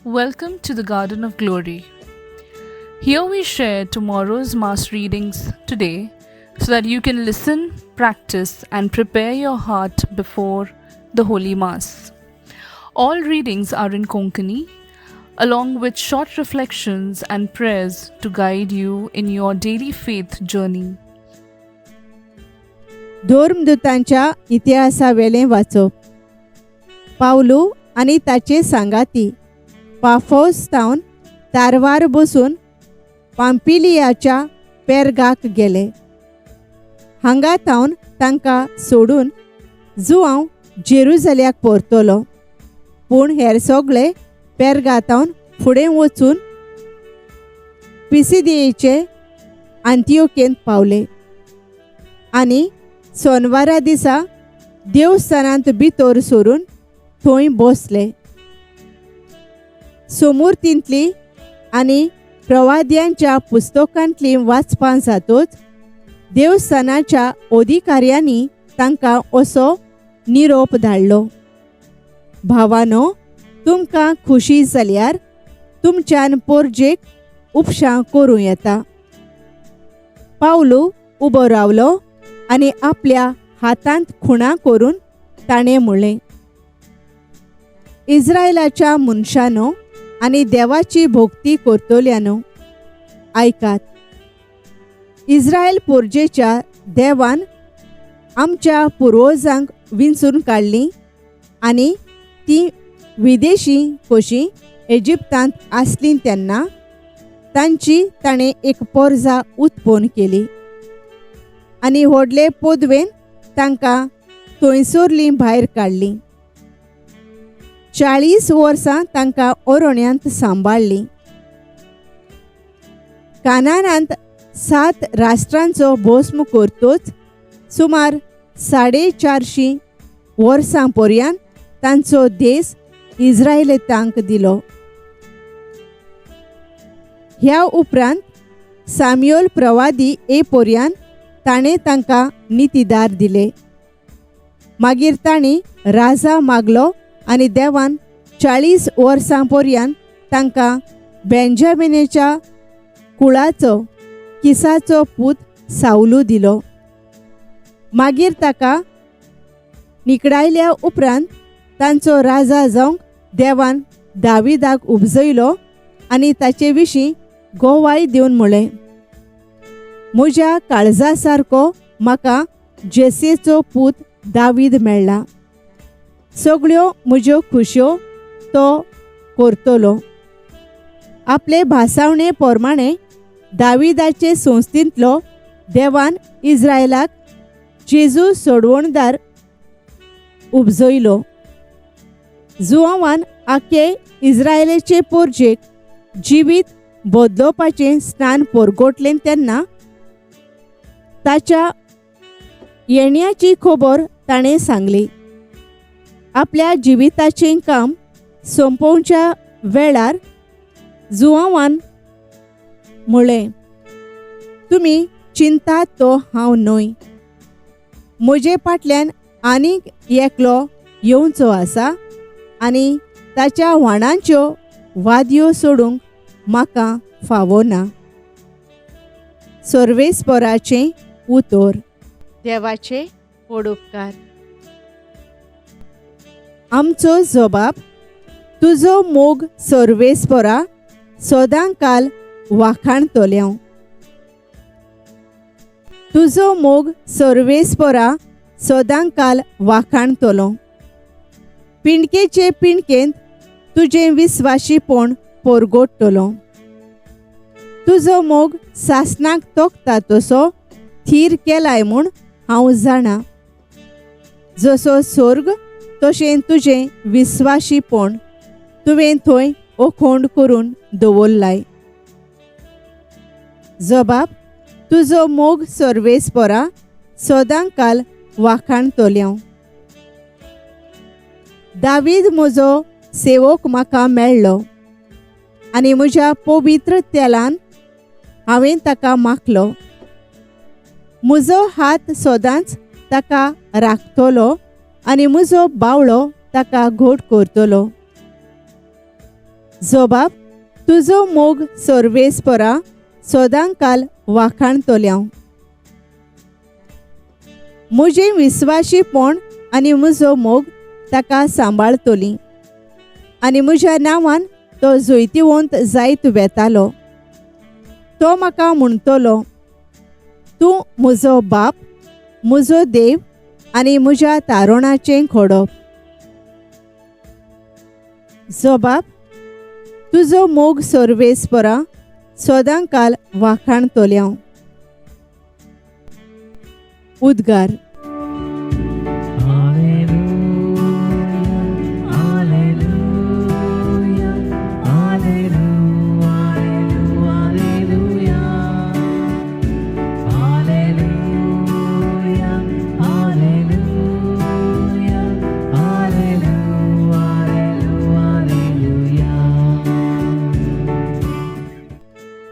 Welcome to the Garden of Glory. Here we share tomorrow's Mass readings today so that you can listen, practice, and prepare your heart before the Holy Mass. All readings are in Konkani, along with short reflections and prayers to guide you in your daily faith journey. धर्मदूतांच्या इतिहासावेलें वाचप. पावलू आनी ताचे सांगाती Paphos थावन तारवार बसून पांपिलियाच्या पेर्गाक गेले. हांगा थावन तांकां सोडून जुआंव जेरुजल्याक परतलो, पूण हेर सगळे पेर्गा थावन फुडें वचून पिसिदियेचे आंतियोकेंत पावले आनी सोनवारा दिसा देवस्थानांत भितर सरून थंय बसले. सोमुर्तींतली आनी प्रवाद्यांच्या पुस्तकांतलीं वाचपां जातच देवस्थानाच्या अधिकाऱ्यांनी तांकां असो निरोप धाडलो, भावानो, तुमकां खुशी जाल्यार तुमच्यान पोरजेक उपशां करूं येता. पावलू उबो रावलो आनी आपल्या हातांत खुणा करून ताणें म्हणलें, इस्रायलाच्या मनशानो आनी देवाची भक्ती करतल्यानो, आयकात. इस्रायल पोरजेच्या देवान आमच्या पुर्वजांक विंचून काडलीं आनी तीं विदेशी कशीं इजिप्तांत आसलीं तेन्ना तांची ताणें एक पोरजा उत्पन्न केली आनी व्हडले पदवेन तांकां थंयसरलीं भायर काडलीं. 40 वर्सां तांकां अरण्यांत सांबाळ्ळीं. कानानांत 7 राष्ट्रांचो भस्म करतोच सुमार 450 वर्सां पर्यंत तांचो देश इस्रायलांक दिलो. ह्या उपरांत साम्योल प्रवादी ए पर्यंत ताणें तांकां नितीदार दिले. मागीर तांणी राजा मागलो आनी देवान 40 वर्सां पर्यंत तांकां बेंजामिनाच्या कुळाचो किसाचो पूत सावलू दिलो. मागीर ताका निकडायल्या उपरांत तांचो राजा जावंक देवान दाविदाक उपजयलो आनी ताचे विशीं गोवाय दिवन म्हणलें, म्हज्या काळजा सारको म्हाका जेसेचो पूत दावीद मेळ्ळा, सगळ्यो म्हज्यो खुश्यो तो करतलो. आपले भासावणे प्रमाणे दाविदाचे संस्थेंतलो देवान इस्रायलाक जेजू सोडवणदार उपजयलो. जुआवान आखे इस्रायलाचे पोरजेक जिवीत बदलोवपाचें स्नान परगटलें तेन्ना ताच्या येण्याची खबर ताणें सांगली. आपल्या जिविताचें काम सोंपोवच्या वेळार जुआवान म्हळें, तुमी चिंतात तो हांव न्हय, म्हजे फाटल्यान आनीक एकलो येवचो आसा आनी ताच्या व्हाणांच्यो वादयो सोडूंक म्हाका फावो ना. सर्वेस्पराचें उतर. देवाचे व्हड उपकार. आमचो जबाब, तुजो मोग सर्वेस्परा सदां काल वाखाणतल्यांव. तुजो मोग सर्वेस्परा सदां काल वाखाणतलो. पिंडकेचे पिंडकेंत तुजें विस्वाशीपण परगटतलो. तुजो मोग सासणाक तोखता तसो थीर केलाय म्हूण हांव जाणा. जसो स्वर्ग तशें तुजें विस्वाशीपण तुवें थंय ओखोंड करून दवरलाय. जबाब, तुजो मोग सर्वेस्परा सदां काल वाखाणतल्यांव. दावीद म्हजो सेवक म्हाका मेळ्ळो आनी म्हज्या पवित्र तेलान हांवें ताका माखलो. म्हजो हात सदांच ताका राखतलो आनी म्हजो बावळो ताका घट करतलो. जोबाब, तुजो मोग सर्वेस्परा सदांकाल वाखाणतोल्यांव. म्हजें विस्वाशीपण आनी म्हजो मोग ताका सांबाळतली आनी म्हज्या नांवान तो जैतिवंत जायत वेतालो. तो म्हाका म्हणटलो, तूं म्हजो बाप, म्हजो देव आनी म्हज्या तारुणाचें खोडप. जोबाब, तुजो मोग सर्वेस्परा सदांकाल वाखाणतोल्यांव. उद्गार.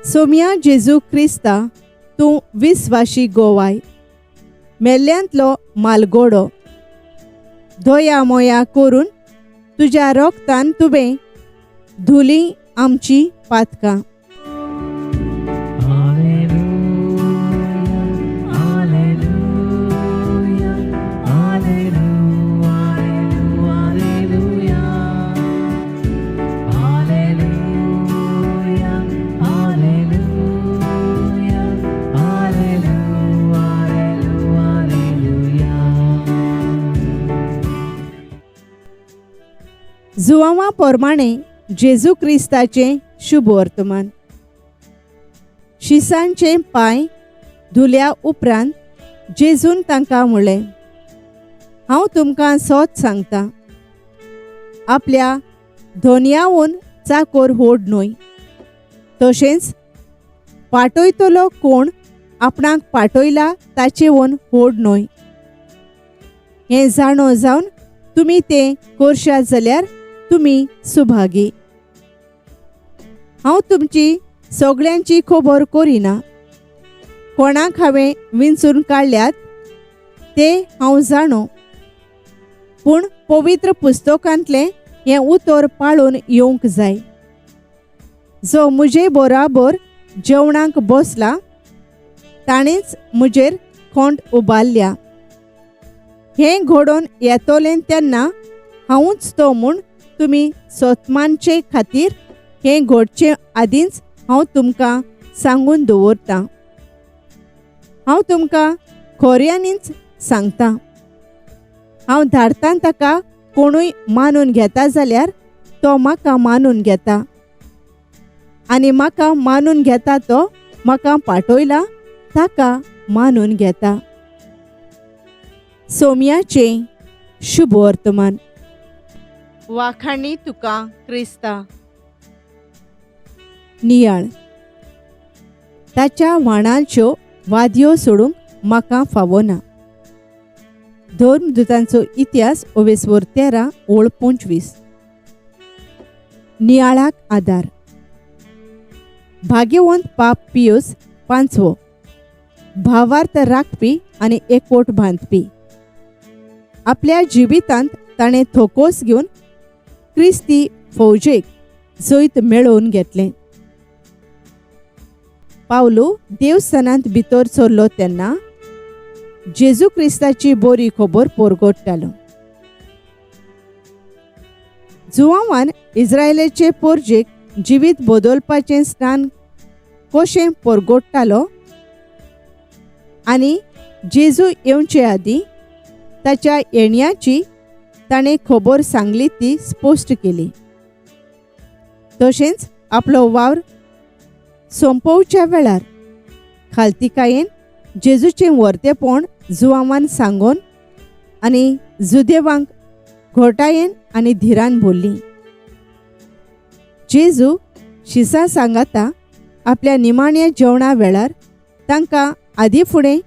सोम्या जेजू क्रिस्ता, तूं विस्वाशी गोवाय, मेल्ल्यांतलो मालगोडो, धोया मोया करून तुज्या रोगतान तुवें धुली आमची पातकां. जुवांवा पोरमाणे जेजू क्रिस्ताचें शुभ वर्तमान. शिसांचे पांय धुल्या उपरांत जेजून तांकां म्हणलें, हांव तुमकां सोत सांगता, आपल्या धोनयावून चाकोर होड न्हय, तशेंच पाटयतलो कोण आपणाक पाटयला ताचेवून होड न्हय. हें जाणो जावन तुमी तें करशात जाल्यार तुमी सुभागी. हांव तुमची सगळ्यांची खबर करिना, कोणाक हांवें विंचून काडल्यात ते हांव जाणो, पूण पवित्र पुस्तकांतलें हें उतर पाळून येवंक जाय. जो म्हजे बराबर जेवणाक बसला ताणेंच म्हजेर खोंट उबारल्या. हें घडोवन येतलें तेन्ना हांवूच तो म्हूण तुमी सोतमानचे खातीर हें घडचे आदींच हांव तुमकां सांगून दवरतां. हांव तुमकां खोऱ्यांनीच सांगता, हांव धाडटां ताका कोणूय मानून घेता जाल्यार तो म्हाका मानून घेता, आनी म्हाका मानून घेता तो म्हाका पाटयला ताका मानून घेता. सोम्याचें शुभ वर्तमान. वाखाणी तुका क्रिस्ता. नियाळ. ताच्या व्हाणाच्यो वादयो सोडूंक म्हाका फावना. धर्मदुतांचो इतिहास ओवेसवर 13 ओळ 25. नियाळाक आदार. भाग्यवंत पाप पियोस पांचवो, भावार्थ राखपी आनी एकवट बांदपी. आपल्या जिवितांत ताणें थोकोस घेवन क्रिस्ती फौजेक जैत मेळोवन घेतलें. पावलो देवस्थानांत भितर सरलो तेन्ना जेजू क्रिस्ताची बरी खबर परगट्टालो. जुवांवान इस्रायलाचे पोरजेक जिवीत बदलपाचें स्नान कशें परगट्टालो आनी जेजू येवचे आदीं ताच्या येण्याची ताणें खबर सांगली ती स्पश्ट केली. तशेंच आपलो वावर सोंपोवच्या वेळार खालतिकायेन जेजूचें वर्तेपण जुवांवान सांगून आनी जुदेवांक घोटायेन आनी धिरान भरली. जेजू शिसां सांगाता आपल्या निमाण्या जेवणा वेळार तांकां आदी फुडें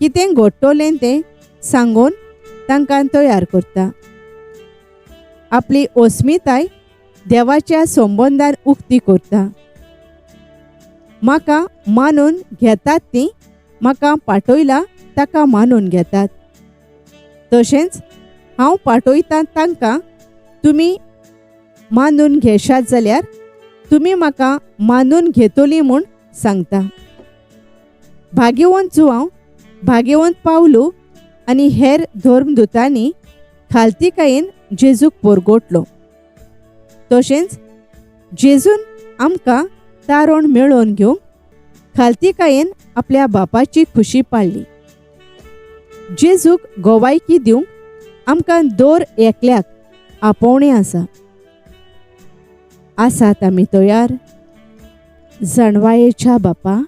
कितें घडटलें तें सांगून तांकां तयार करता. आपली अस्मिताय देवाच्या संबंदान उक्ती करता. म्हाका मानून घेतात ती म्हाका पाटयला ताका मानून घेतात, तशेंच हांव पाटयता तांकां तुमी मानून घेशात जाल्यार तुमी म्हाका मानून घेतली म्हूण सांगता. भाग्यवंत जुवांव, भाग्यवंत पावलू आनी हेर धर्मदुतांनी खालतीकायेन जेजूक परगटलो. तशेंच जेजून आमकां तारण मेळोवन घेवंक खालतीकायेन आपल्या बापाची खुशी पाडली. जेजूक गोवायकी दिवंक आमकां दर एकल्याक आपोवणें आसा. आसात आमी तयार? जाणवायेच्या बापा,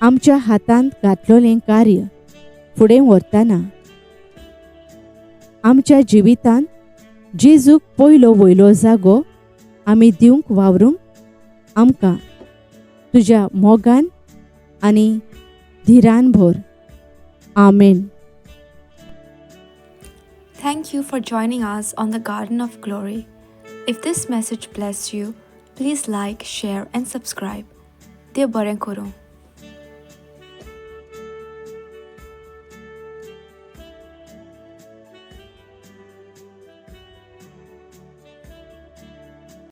आमच्या हातांत घातलेलें कार्य फुडें व्हरतना आमच्या जिवितांत जेजूक पयलो वयलो जागो आमी दिवंक वावरूंक आमकां तुज्या मोगान आनी धिरान भर. आमेन. Thank you for joining us on the Garden of Glory. If this message blessed you, please like, share, and subscribe. देव बरें करूं.